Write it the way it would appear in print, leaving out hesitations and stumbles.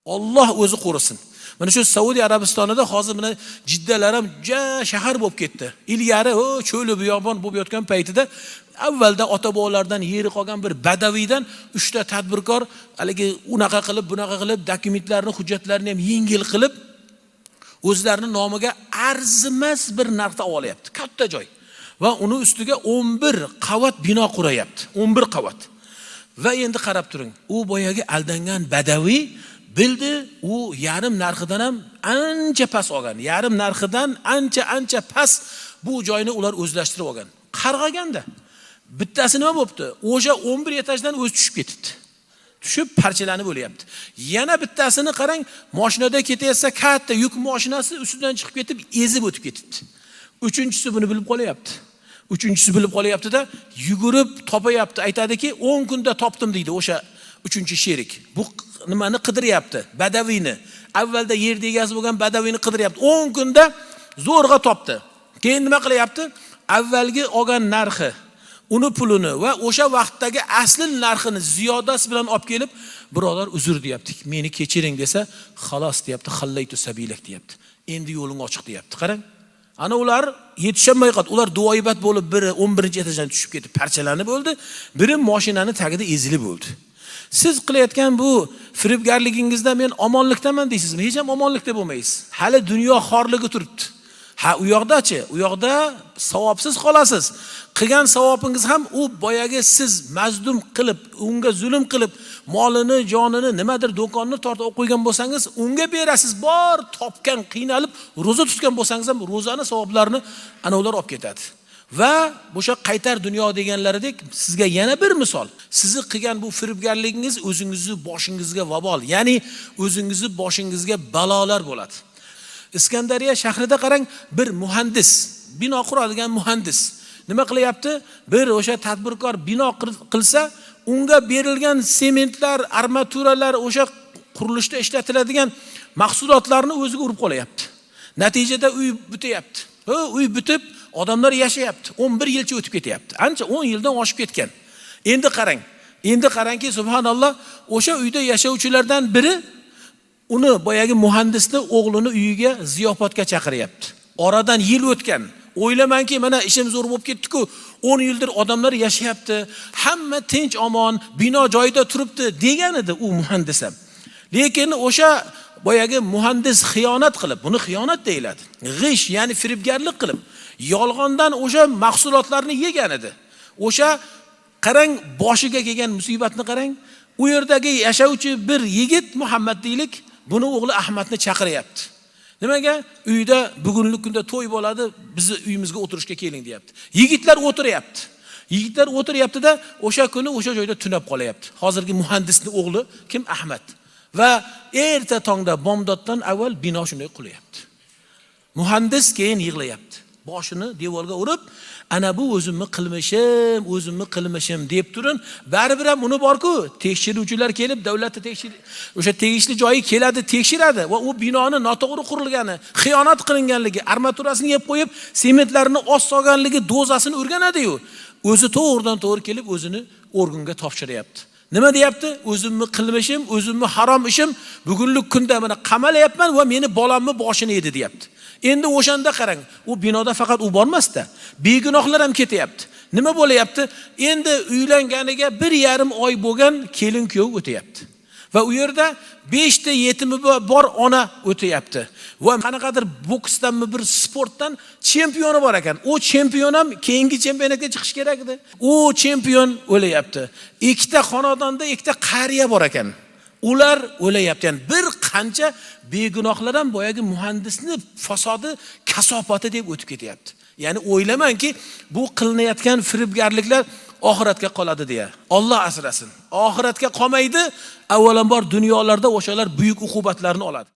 Alloh o'zi qo'risin. Mana shu Saudiya Arabistonida hozir mana Jiddalar ham ja shahar bo'lib ketdi. Ilgari o cho'li biyobon bo'lib yotgan paytida avvalda ota-bobolardan yeri qolgan bir badaviydan 3 ta tadbirkor haligi unaqa qilib, bunaqa qilib, dokumentlarni, hujjatlarni ham yengil qilib o'zlarining nomiga arzimas bir narxda olyapti. Katta joy. Va uni ustiga 11 qavat bino qurayapti. 11 qavat. Va endi qarab turing. U boyagi aldangan badaviy bildi, u yarim narxidan ham ancha past olgan. Yarim narxidan ancha past bu joyni ular o'zlashtirib olgan. Qarg'aganda bittasi nima bo'pti? O'sha 11 etajdan o'zi tushib ketibdi. Tushib parchalanib o'lyapti. Yana bittasini qarang, mashinada ketayotsa katta yuk mashinasi ustidan chiqib ketib ezib o'tib ketibdi. Uchinchisi buni bilib qolyapti. Uchinchisi bilib qolyapti-da, yugurib topayapti. Aytadiki, 10 kunda topdim deydi o'sha uchinchi sherik. Bu nimani qidiryapti? Badaviyni. Avvalda yerda egasi bo'lgan badaviyni qidiryapti. 10 kunda zo'rg'a topdi. Keyin nima qilyapti? Avvalgi olgan narxi, uni pulini va o'sha vaqtdagi asli narxini ziyodasi bilan olib kelib, birodar uzr deyapti. Meni kechiring desa, xalos deyapti, xallaytu sabilak deyapti. Endi yo'ling ochiq deyapti. Qarang. Ana ular yetisholmay qoldi. Ular duoibat bo'lib biri 11-etajdan tushib ketib parchalanib o'ldi, biri mashinani tagida ezilib o'ldi. Siz qilayotgan bu firibgarligingizda men omonlikdaman deysizmi? Hech ham omonlikda bo'lmaysiz. Hali dunyo xorligi turibdi. Ha, u yoqda-chi, u yoqda savobsiz qolasiz. Qilgan savobingiz ham u boyagi siz mazlum qilib, unga zulm qilib, molini, jonini, nimadir do'konni tortib olib qo'ygan bo'lsangiz, unga berasiz. Bor topgan, qiynalib ro'za tutgan bo'lsangiz ham ro'zani savoblarini ana ular olib ketadi. Va o'sha qaytar dunyo deganlaridek sizga yana bir misol. Sizni qilgan bu firibgarligingiz o'zingizni boshingizga vabol, ya'ni o'zingizni boshingizga balolar bo'ladi. Iskandariya shahrida qarang, bir muhandis, bino quradigan muhandis nima qilyapti? Bir o'sha tadbirkor bino qilsa, unga berilgan sementlar, armaturalar, o'sha qurilishda ishlatiladigan mahsulotlarni o'ziga urib qo'yapti. Natijada uy bityapti. Uy bitib, odamlar yashayapti. 11 yilcha o'tib ketyapti. Ancha 10 yildan oshib ketgan. Endi qarang. Endi qarangki, subhanalloh, o'sha uyda yashovchilardan biri uni boyagi muhandisni o'g'lini uyiga ziyofatga chaqiryapti. Oradan yil o'tgan. O'ylamanki, mana ishim zo'r bo'lib ketdi-ku. 10 yildir odamlar yashayapti. Hamma tinch omon, bino joyida turibdi degan edi u muhandis ham. Lekin o'sha boyagi muhandis xiyonat qilib, buni xiyonat deyiladi. G'ish, ya'ni firibgarlik qilib, yolg'ondan o'sha mahsulotlarni yegan edi. O'sha qarang, boshiga kelgan musibatni qarang. U yerdagi yashovchi bir yigit Muhammad deylik, buni o'g'li Ahmadni chaqiryapti. Nimaga? Uyda bugungi kunda to'y bo'ladi, bizni uyimizga o'tirishga keling deyapti. Yigitlar o'tiryapti. Yigitlar o'tiryapti-da, o'sha kuni o'sha joyda tunab qolyapti. Hozirgi muhandisning o'g'li kim? Ahmad. Va erta tongda bomdoddan avval bino shunday qulayapti. Muhandis keyin yig'layapti. Boshini devorga urib, ana bu o'zimni qilmishim, o'zimni qilmishim deb turin. Baribir ham uni bor-ku, tekshiruvchilar kelib, davlatda tekshir, o'sha tegishli joyi keladi, tekshiradi va u binoni noto'g'ri qurilgani, xiyonat qilinganligi, armaturasini yeb qo'yib, sementlarini oz solganligi dozasini o'rganadi-yu. O'zi to'g'ridan to'g'ri kelib o'zini organga topshiryapti. Nima deyapti? O'zimni qilmishim, o'zimni harom ishim, bugunlik kunda mana qamalayapman va meni bolamni boshini yedi deyapti. Endi o'shanda qarang, u binoda faqat u bormasda, begunohlar ham ketyapti. Nima bo'lyapti? Endi uylanganiga 1,5 oy bo'lgan kelin kuyov o'tyapti. Va u yerda 5 ta yetimi bor ona o'tyapti. Va qanaqadir boksdanmi bir sportdan chempioni bor ekan. U chempion ham keyingi chempionatga chiqish kerak edi. U chempion o'layapti. 2 ta xonadonda 2 ta qariya bor ekan. Ular o'layapti. Ya'ni bir qancha begunohlar ham boyagi muhandisni fasodi, kasofati deb o'tib ketyapti. Ya'ni o'ylamanki, bu qilinayotgan firibgarliklar oxiratga qoladi deya. Alloh asrasin. Oxiratga qolmaydi, avvalambor dunyolarda o'shalar buyuk uqubatlarni oladi.